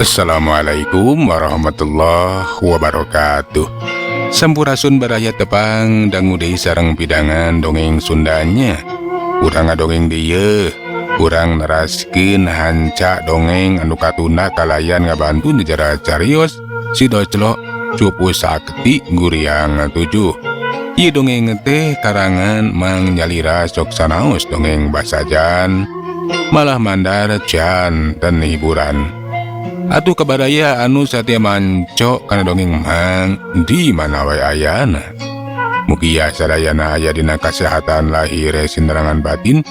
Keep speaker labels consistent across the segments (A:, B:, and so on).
A: Assalamualaikum warahmatullahi wabarakatuh. Sampurasun baraya, tepang dangu deui sareng pidangan dongeng Sundanya. Urang ngadongeng dieu, urang neraskeun hanca dongeng anu katunda kalayan ngabantu nyejarah carios Si Doclo Cupu Sakti Guriang 7. Ieu dongeng teh karangan Mang Nyalira sok sanaos dongeng basajan malah mandar janten hiburan. Atuh ka baraya anu satia manco kana dongeng Mang di mana wae ayana. Mugia sadayana aya dina kasehatan lahir sindarangan batin,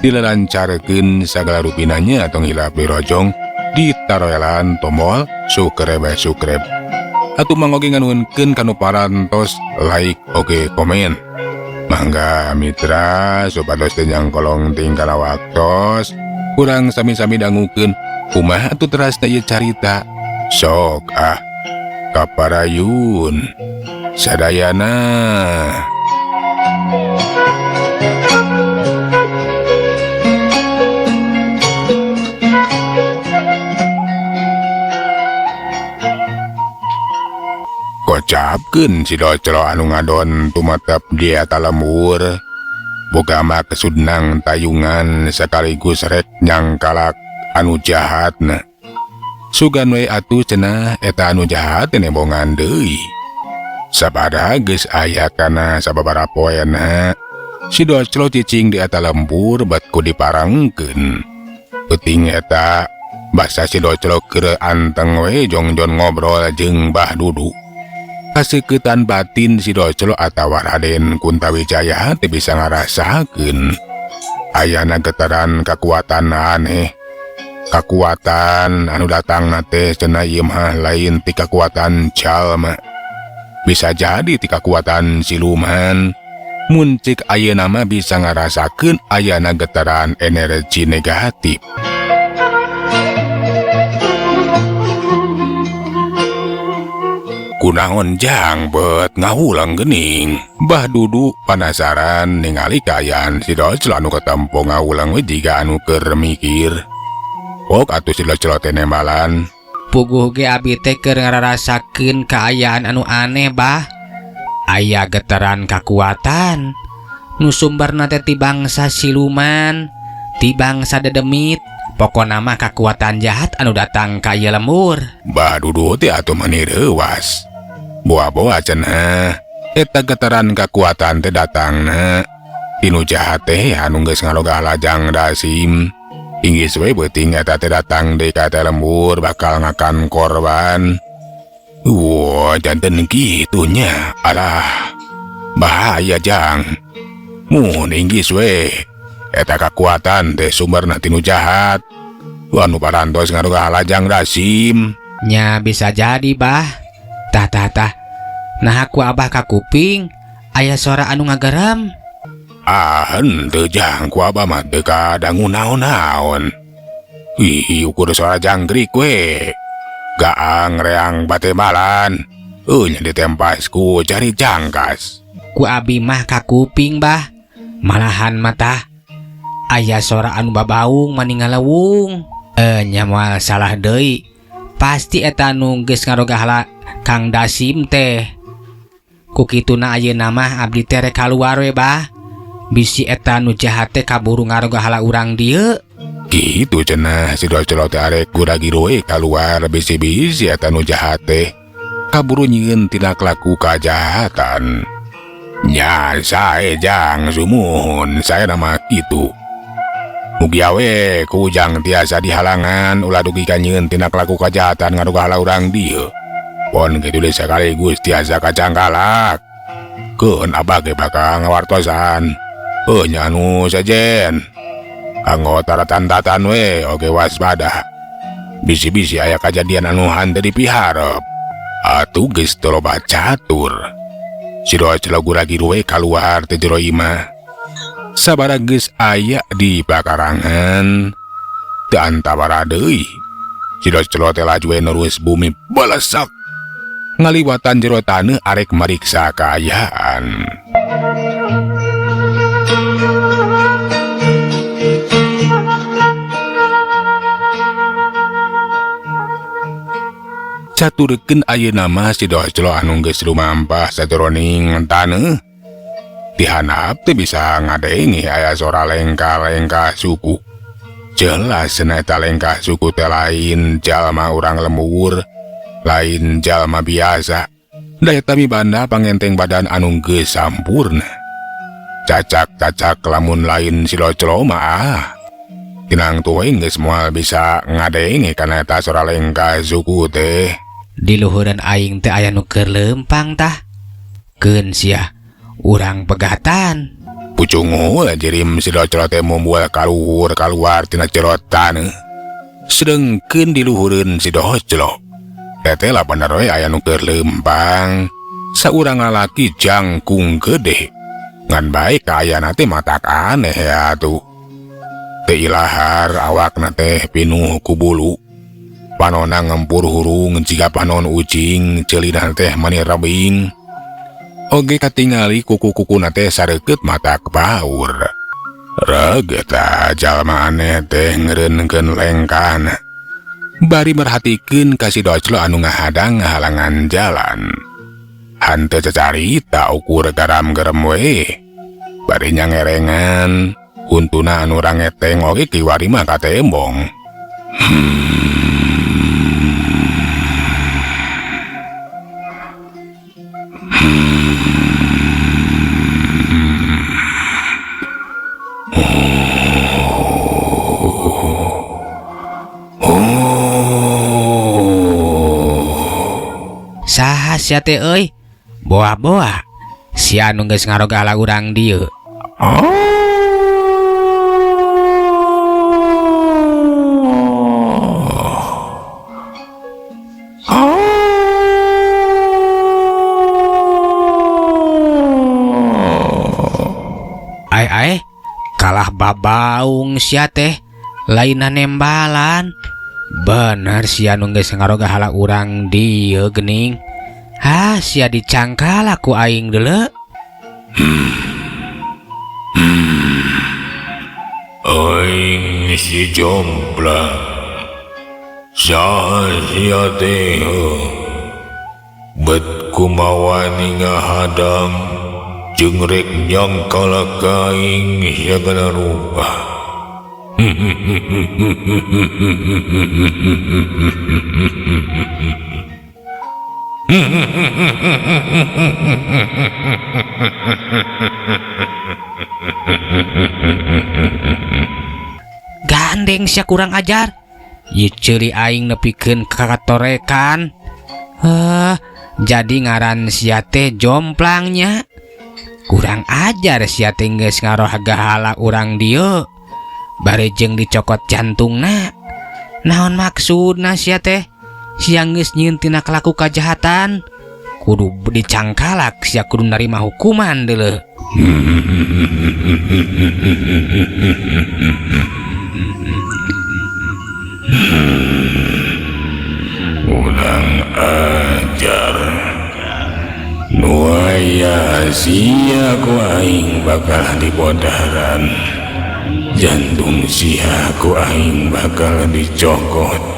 A: dilancarkeun sagala rupinanya, tong hilap dirojong, ditaroelan tombol subscribe subscribe. Atuh Mang oge nganuhunkeun kanu parantos like oge komen. Mangga mitra, supados teu nyangkolong tingkala waktos, kurang sami-sami dangukeun kumaha atuh terasna ieu carita. Sok ah, kaparayun sadayana. Kocapkeun si Doclo anu ngadon tumetep di eta lembur. Boga maksud nang tayungan sekaligus rek nyangkalak anu jahatna. Sugan we atuh cenah eta anu jahat nembongan deui. Sabada geus aya kana sababaraha poena, si Doclo cicing di eta lembur bet ku diparengkeun. Peuting eta basa si Doclo keur anteng we jongjon ngobrol jeung Bah Dudu. Kaseukeutan batin si Doclo atawa Raden Kuntawijaya teu bisa ngarasakeun ayana getaran kakuatan aneh. Kakuatan anu datangna teh cenah ieu mah lain ti kakuatan jalma. Bisa jadi ti kakuatan siluman. Mun cik ayeuna mah bisa ngarasakeun ayana getaran energi negatif. Kunaon Jang bet ngahulang gening? Bah Dudu panasaran ningali kaayaan si Doclo anu katempo ngahulang we jiga anu keur mikir. Ok atuh si Doclo teh nembalan.
B: Puguh ge abi teh keur ngararasakeun kaayaan anu aneh, Bah. Aya getaran kakuatan nu sumberna teh ti bangsa siluman, ti bangsa dedemit. Pokona mah kakuatan jahat anu datang ka ieu lembur.
A: Bah Dudu teh atuh mani reuwas. Boa-boa cenah eta getaran kakuatan teh datangna ti nu jahat teh anu geus ngarogah lajang Dasim. Inggis we beuting eta teh datang deui ka eta lembur bakal ngakan korban. Wah, janten kitu nya. Alah, bahaya Jang. Mun inggis we eta kakuatan teh sumberna ti nu jahat. Anu parantos ngarogah lajang Dasim.
B: Nya bisa jadi, Bah. Tah tah tah. Nah, ku Abah kakuping aya suara anu ngageram.
A: Ah, henteu Jang, ku Abah mah teu kadangu naon-naon. Ih, ukur suara jangkrik we. Gaang reang batembalan. Nya ditempas ku cari jangkas.
B: Ku abi mah kakuping, Bah. Malahan mata aya suara anu babaung mani ngalewung. Nya moal salah deui. Pasti eta nu geus ngarogah Kang Dasim teh. Ku kituna ayeuna mah abdi teh rek kaluar we, Bah. Bisi eta nu jahat teh kaburu ngarogah urang dieu.
A: Kitu cenah si Doclo teh arek gura-giru we kaluar bisi-bisi eta nu jahat teh kaburu nyieun tindak laku kajahatan. Nya sae Jang, sumuhun saya nama kitu. Mugia we ku Ujang tiasa dihalangan ulah dugi ka nyieun tindak laku kajahatan ngarogah urang dieu. Pon kitu deui sekaligus tiasa kacangkalak. Keun Abah ge bakal ngawartosan. Heuh nya anu sejen. Kanggo taratan-tatan we oge waspada. Bisi-bisi aya kajadian anu hanteu dipiharep. Atuh geus teu loba catur. Si Doclo gura-giru we kaluar ti jero imah. Sabada geus aya di pakarangan, teu antawara deui. Si Doclo teh laju we nerus bumi balesak. Ngaliwatan jero taneuh arek mariksa kaayaan. Caturkeun ayeuna mah si Doclo anu geus lumampah sajeroning taneuh. Ti handap teh bisa ngadenge aya sora lengkah-lengkah suku. Jelas cenah eta lengkah suku teh lain jalma urang lembur, lain jalma biasa. Da eta mibanda pangenteng badan anu geus sampurna. Cacak-cacak lamun lain si Doclo mah ah. Tinang tuh geus moal bisa ngadenge kana eta sora lengkah suku teh.
B: Di luhureun aing teh aya nu keur leumpang tah. Keun sia urang pegatan.
A: Pucungul jirim si Doclo teh mumbul kaluhur kaluar tina jero taneuh. Sedengkeun di luhureun si Doclo. Teteh lah bener we aya nu keur leumpang. Saurang lalaki jangkung gede. Ngan bae kaayana teh matak aneh ya tuh. Teu ilahar awakna teh pinuh ku bulu. Panona ngempur hurung jiga panon ucing, ceulina teh mani rebing. Oge katingali kuku-kukuna teh sareukeut matak paur. Reug eta jalma aneh teh ngeureunkeun lengkahna. Bari merhatikeun ka si Doclo anu ngahadang ngahalangan jalan. Hanteu cacarita ukur garam-gerem we. Bari nyangerengan, huntuna anu rangeteng oge kiwari mah katembong.
B: Saha sia teh euy? Boa-boa. Sia nu geus ngarogala urang dieu. Ai ai, kalah babaung sia teh, lainna nembalan. Bener sia nu geus ngarogahala urang dieu geuning. Ha, sia dicangkal ku aing deuleu.
A: Aing si jomplang. Saha sia teh? Bet kumawani ngahadang jeung rek nyangkala ka aing sagala rupa.
B: Gandeng sia kurang ajar. Ieu ceuli aing nepikeun ka katorekan. Heh, jadi ngaran sia teh jomplangnya. Kurang ajar sia teh geus ngarohagahala urang dieu. Bari jeung dicokot jantungna. Naon maksudna sia teh? Sia geus nyieun tina kalaku kajahatan. Kudu dicangkalak sia kudu narima hukuman deuleu.
A: Urang ajar. Nu aya sia ku aing bakal dibodaran. Jantung sia ku aing bakal dicokot.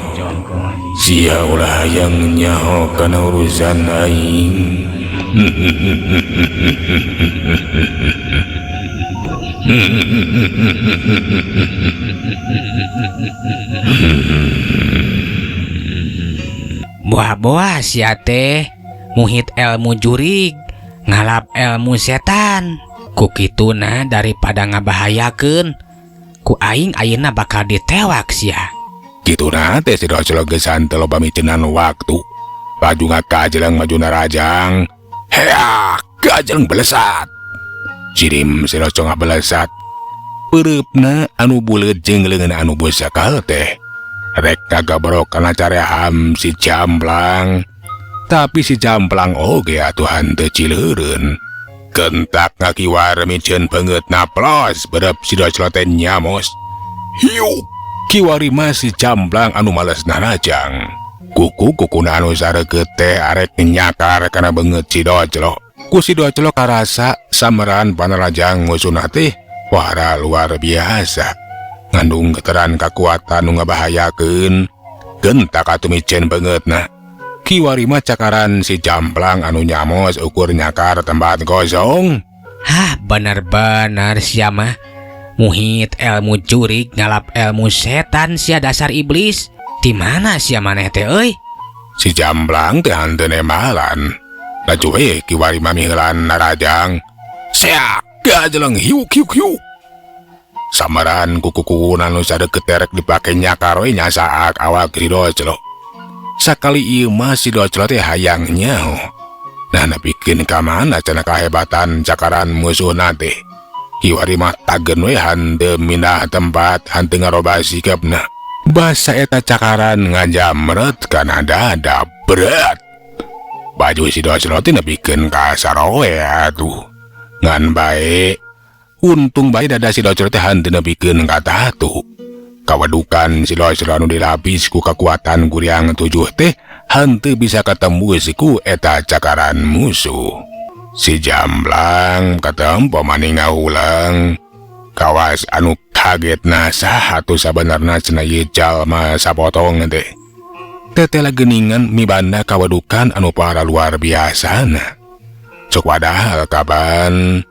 A: Sia ulah hayang nyaho kana urusan aing.
B: Boa-boa sia teh muhit ilmu jurig, ngalap ilmu setan. Ku kituna daripada ngabahayakeun, ku aing ayeuna bakal ditewak sia.
A: Kituna teh si Doclo geus teu loba micenan waktu. Laju ngakajeleng maju narajang. Heak, kajeleng belesat. Jirim si Doclo ngabelesat. Peureupna anu buleut jeung leungeun anu besakal teh. Rek kagabrok kana careham si Jamblang. Tapi si Jamblang oge atuh henteu cileureun. Gentak ngakiwar miceun beungeutna plos berep si Doclo teh nyamos. Hiu! Kiwari mah si Jamblang anu males narajang. Kuku-kukuna anu sareukeut teh arek nyakar kana beungeut si Doclo. Ku si Doclo karasa sameran panarajang musuhna teh wara luar biasa. Ngandung getaran kakuatan nu ngabahayakeun. Gentak atuh micen beungeutna. Kiwari mah cakaran si Jamplang anu nyamos ukur nyakar tempat kosong.
B: Hah, bener-bener sia mah. Muhit ilmu jurig ngalap ilmu setan sia dasar iblis. Di mana sia maneh teh euy?
A: Si Jamblang teh henteu nembalan. Laju we kiwari mah miheulan narajang. Seak gajeleng hiuk hiuk hiuk. Samaran kuku-kukuna nu sadeukeut terek dipake nyakar we nyasaak awak si Doclo. Sakali ieu mah si Doclo teh hayang nyaho. Nah nepikeun ka mana cenah kahebatan cakaran musuhna teh. Kiwari mah tagen we henteu mindah tempat, henteu ngarobah sikapna. Basa eta cakaran ngajamret kana dada berat. Baju si Doclo teh nepikeun ka sarowe atuh. Ngan bae untung bae dada si Doclo teh henteu nepikeun ka tatu. Kawadukan si Doclo anu dilapis ku kakuatan Guriang 7 teh henteu bisa katembus ku eta cakaran musuh. Si Jamblang katempo maning ngahuleng. Kawas anu kagetna saha atuh sabenerna cenah ieu jalma sapotong teh. Tetela geuningan mibanda kawadukan anu para luar biasana. Cok padahal kaban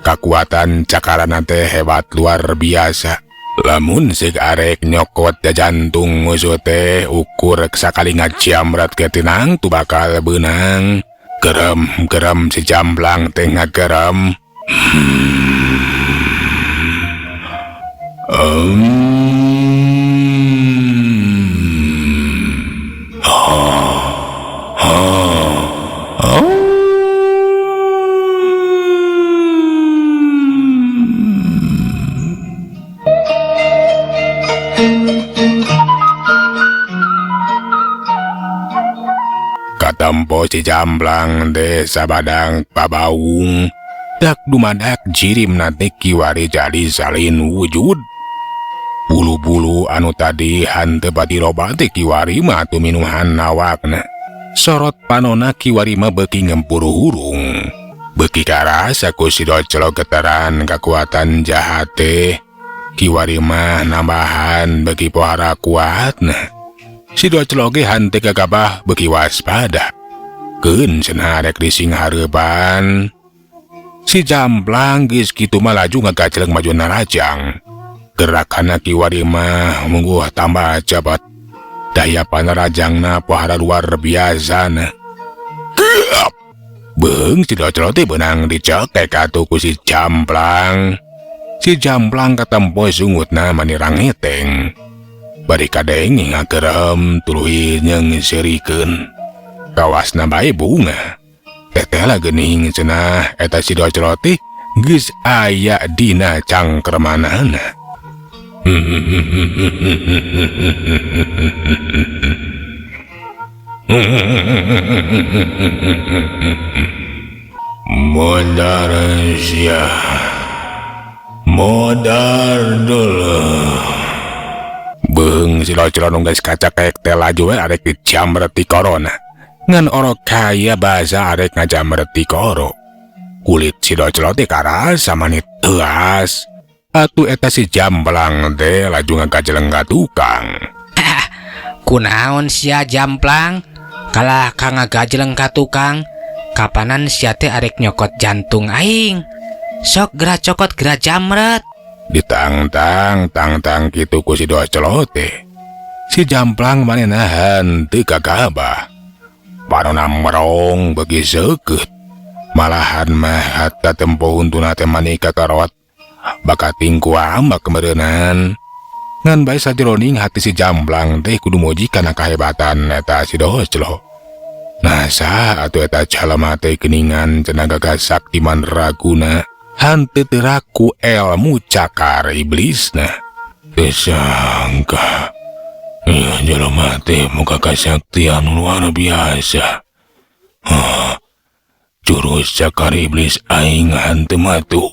A: kakuatan cakarana teh hebat luar biasa. Lamun sik arek nyokot jantung musuh teh ukur sakali ngajamret ke tinang tu bakal beunang. Gerem-gerem si Jamblang teh ngagerem. Katempo si Jamblang teh sabadang pabaung. Dak dumadak jirim nate kiwari jadi salin wujud. Bulu-bulu anu tadi hanteu pati loba teh kiwari mah atuh minuhan awakna. Sorot panona kiwari mah beuki ngempur hurung. Beuki karasa ku si Doclo getaran kakuatan jahat teh. Kiwari mah nambahan beuki pohara kuatna. Si Doclo ge hanteu gagabah beuki waspada. Keun cenah rek disinghareupan. Si Jamblang geus kitu mah laju ngagajleng maju narajang. Gerakanna kiwari mah mungguh tambah cepat. Daya panarajangna pohara luar biasana. Geap! Beung si Doclo teh beunang dicekek atuh ku si Jamblang. Si Jamblang katempo sungutna manirang eteng. Bari kadenge ngagerem tuluy nyeungseurikeun. Kawasna bae bunga. Teteh geuning cenah eta si Doclo teh geus aya dina cangkermanana. Modar sia, modar dulu. Beung si Doclo nu geus kacakek teh laju we arek dijamret ti korona. Ngan orok kaya basa arek ngajamret ti koro. Kulit si Doclo teh karasa manit teuas. Atuh eta si Jamblang teh laju ngagajeleng ka tukang.
B: Kunaon sia Jamblang? Kalah ka ngagajeleng ka tukang. Kapanan sia teh arek nyokot jantung aing. Sok geura cokot geura jamret.
A: Ditangtang tangtang kitu ku si Doclo teh. Si Jamblang manehna henteu gagabah. Panona merong beuki seukeut. Malahan mah hatta tempo huntuna teh mani kakarot. Bakating ku ambak kemerenan. Ngan bae sajeroning hati si Jamblang teh kudu muji kana kahebatan eta si Doclo. Nah saha atuh eta jalma teh geuningan cenah gagah sakti mandraguna. Hanteu teu raku elmu cakar iblisna. Teu sangka ieu jelema teh muka kasaktian luar biasa. Hah, jurus cakar iblis aing hanteu matu.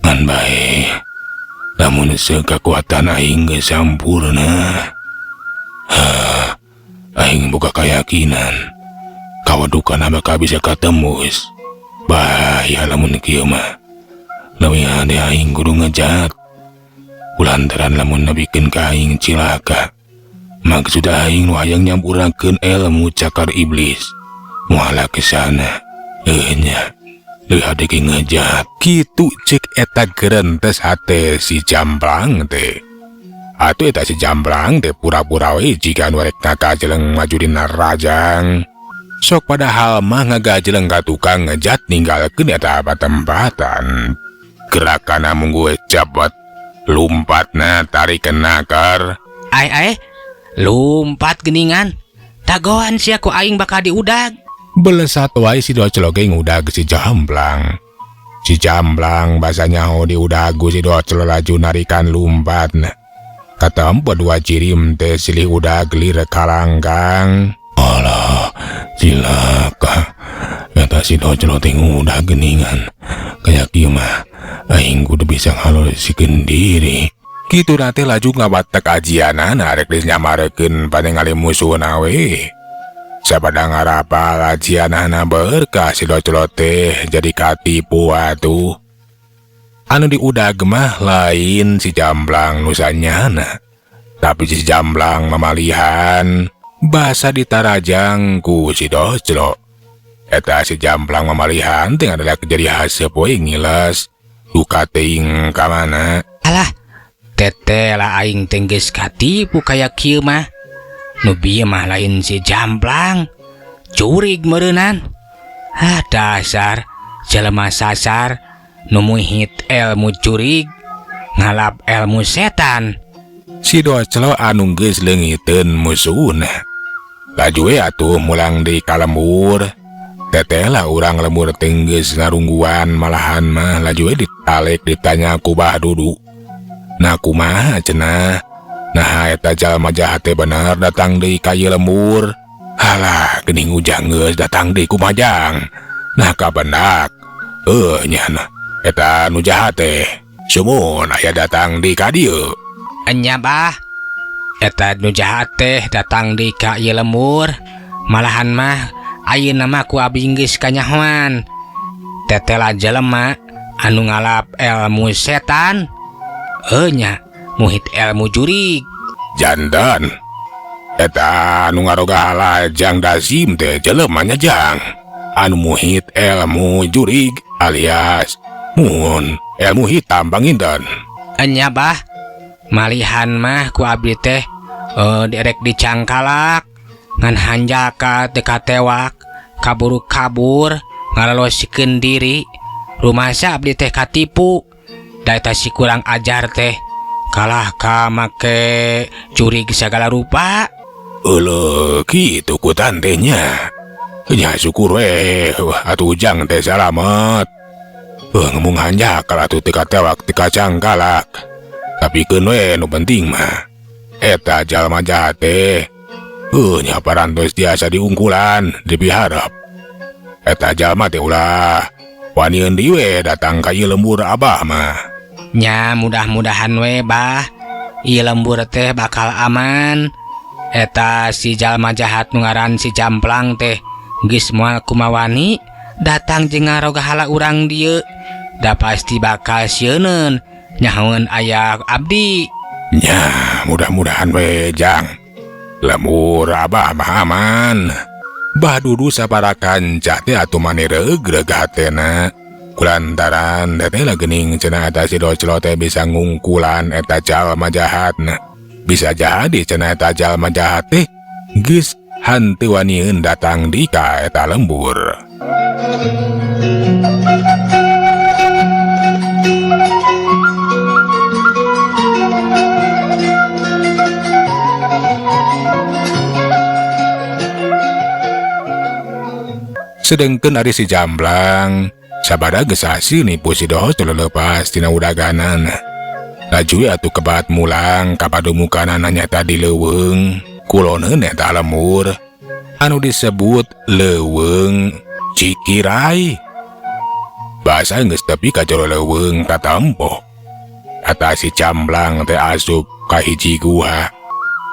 A: Ngan bae lamun seukakuatan aing geus sampurna. Hah, Aing boga keyakinan kawadukan bakal bisa katembus. Bahaya lamun kieu mah. Leuwih hade aing kudu ngejat. Kulantaran lamun nepikeun ka aing cilaka. Maksud aing nu hayang nyampurakeun ilmu cakar iblis. Moal kesana. Eh nya. Leuwih hade ge ngejat. Kitu cek eta gerentes hate si Jamblang teh. Atuh eta si Jamblang teh pura-pura we jiga nu rek ngagajeleng maju dina rajang. Sok padahal mah ngagajeleng ka tukang ngejat ninggalkeun eta patempatan. Gerakanna mung gue cepet, lumpatna tarik nakar.
B: Ai ai, lumpat geningan. Dagoan sia ku aing bakal diudag.
A: Belesat wae si Doclo ge ngudag si Jamblang. Si Jamblang basa nyaho diudag ku si Doclo laju narikan lumpatna. Katempo dua jirim teh silih udag lir kalangkang. Alah, cilaka. Eta si Doclo teh ngudag geningan. Kaya kieu mah aing kudu bisa ngalosikeun diri. Kitu teh laju ngabatek ajianana rek dinyamarekeun paningali musuhna we. Sabada ngarapal ajianana berkah si Doclo teh jadi katipu atuh. Anu diudag mah lain si Jamblang nu sanyana, tapi si Jamblang mamalihan basa ditarajang ku si Doclo. Eta si Jamblang mamalihan teh adalah jadi haseup we ngiles. Duka teuing ka mana.
B: Alah, teteh lah aing teh geus katipu kaya kieu mah. Nu bieu mah lain si Jamblang. Curig meureunan. Ah, dasar jelema sasar nu muhit ilmu curig, ngalap ilmu setan.
A: Si Doclo anu geus leungiteun musuhna. Laju we atuh mulang deui ka lembur. Teteh lah urang lembur teh geus ngarungguan malahan mah laju we ditalek ditanya ku Bah Dudu. Nah kumaha cenah? Nah eta jalma jahat teh bener datang deui ka ieu lembur. Halah geuning ujang geus datang deui kumajang. Nah kabendak. Heuh nya nah eta nu jahat teh. Sumun aya datang deui ka dieu.
B: Enya bah. Eta nu jahat teh datang deui ka ieu lembur. Malahan mah ayeuna mah ku abdi geus kanyahoan. Tetela jelema anu ngalap ilmu setan. Heuh nya muhit ilmu jurig.
A: Jantan. Eta anu ngaroga halajang dasim teh jelema nya jang. Anu muhit ilmu jurig alias mun ilmu hitam panginten.
B: Enya bah. Malihan mah ku abdi teh direk dicangkalak ngan hanjaka teu katewak kaburu kabur ngalolosikeun diri. Rumasa abdi teh katipu. Da eta si kurang ajar teh kalah ka make curig sagala rupa.
A: Euleuh kitu ku tante nya. Nya syukur we atuh ujang teh salamet. Ngomong hanjakal atuh teu katewak teu kacangkalak. Tapi keun we nu penting mah eta jalma jahat teh. Nya parantos tiasa diungkulan dipiharep. Eta jalma teh ulah wanian deui we datang ka ieu lembur abah mah.
B: Nya mudah-mudahan we bah ieu lembur teh bakal aman. Eta si jalma jahat nu ngaran si Jamplang teh geus moal kumawani datang jeung ngaroga hala urang dieu. Da pasti bakal sieuneun nyahoeun aya abdi.
A: Nya mudah-mudahan we jang. Lembur abah mah aman. Bah Dudu sapara kanca teh atuh mani regreg hatena. Kulantaran teteh lah geuning cenah eta si Doclo teh bisa ngungkulan eta jalma jahatna. Bisa jadi cenah eta jalma jahat teh geus hanteu wanieun datang di ka eta lembur. Sedengkeun ari si Jamblang sabada geus hasil nipu si Doclo leupas tina udaganan. Laju we atuh kebat mulang ka padumukanana nyata di leuweung kuloneun eta lembur anu disebut leuweung Cikirai. Basa geus tepi ka jero leuweung katempo. Eta si Jamblang teh asup ka hiji guha.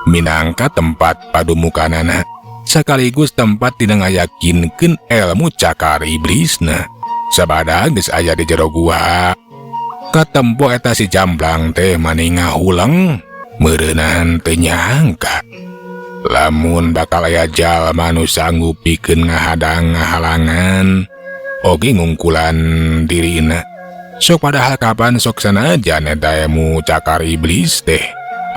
A: Minangka tempat padumukanana sekaligus tempat dina ngayakinkeun ilmu cakar iblisna. Sabada geus aya di jero gua, katempo eta si Jamblang teh mani ngahuleng, meureunan teu nyangka lamun bakal aya jalma nu sanggup pikeun ngahadang ngahalangan oge ngungkulan dirina. Sok padahal kapan sok sanajan eta ilmu cakar iblis teh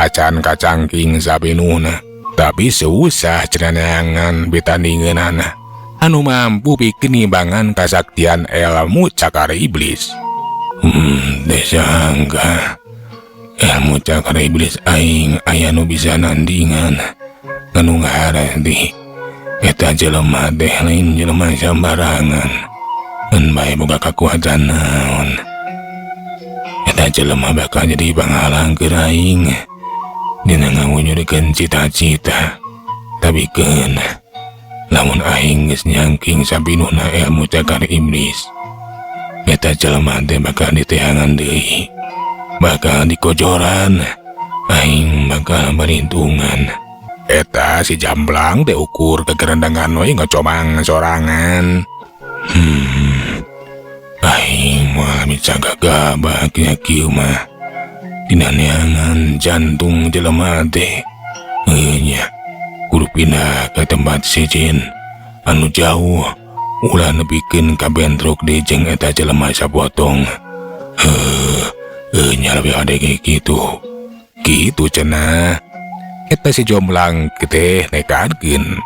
A: acan kacangking sapinuhna, tapi susah cenah neangan bitandingeunana anu mampu pikeun nimbangan kasaktian ilmu cakar iblis. Teu sangka ilmu cakar iblis aing aya nu bisa nandingan. Anu ngaharti eta jelema teh lain jelema sambarangan. Ngan bae boga kakuatan naon. Eta jelema bakal jadi panghalang keur aing dina ngawujudkeun cita-cita. Tapi keun lamun aing geus nyangking sapinuhna ilmu cakar iblis, eta jelema teh bakal diteangan deui, bakal dikojoran, aing bakal berhitungan. Eta si Jamblang teh ukur kegerendengan we ngocomang sorangan. Aing moal bisa gagabah kieu mah. Dina neangan jantung jelema teh. Heuh nya, kudu pindah ke tempat sejen anu jauh, ulah nepikeun kabentrok deui jeung eta jelema sapotong. Heuh, heuh nya, leuwih hade ge kitu. Kitu cenah. Eta si Jomblang teh nekadkeun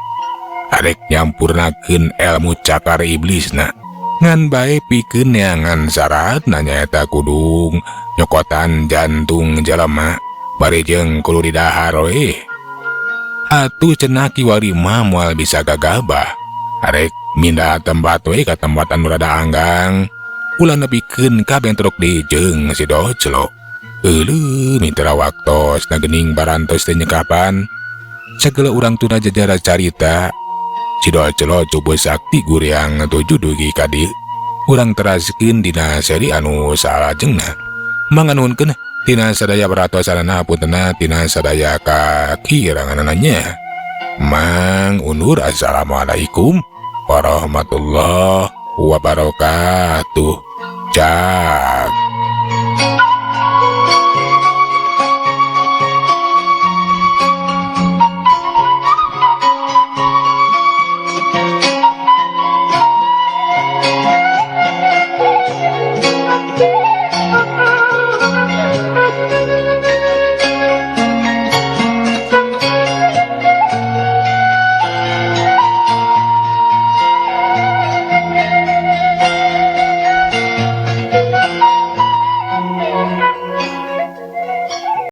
A: arek nyampurnakeun ilmu cakar iblisna. Ngan bae pikeun neangan syaratna nyaeta kudu nyokotan jantung jelema bari jeung kudu didahar we. Atuh cenah kiwari mah moal bisa gagabah. Arek mindah tempat we ka tempat anu rada anggang, ulah nepikeun kabentrok deui jeung si Doclo. Euleuh, mitra waktos na geuning parantos teh nyekapan. Sagala urang tuna jajara carita si Doclo coba sakti guriang tujuh dugi ka dieu. Urang teraskeun dina seri anu salajengna. Manganuhunkeun tina sadaya perhatosanana, puntenna tina sadaya kakiranganana nya. Mang undur, assalamualaikum warahmatullahi wabarakatuh. Cak.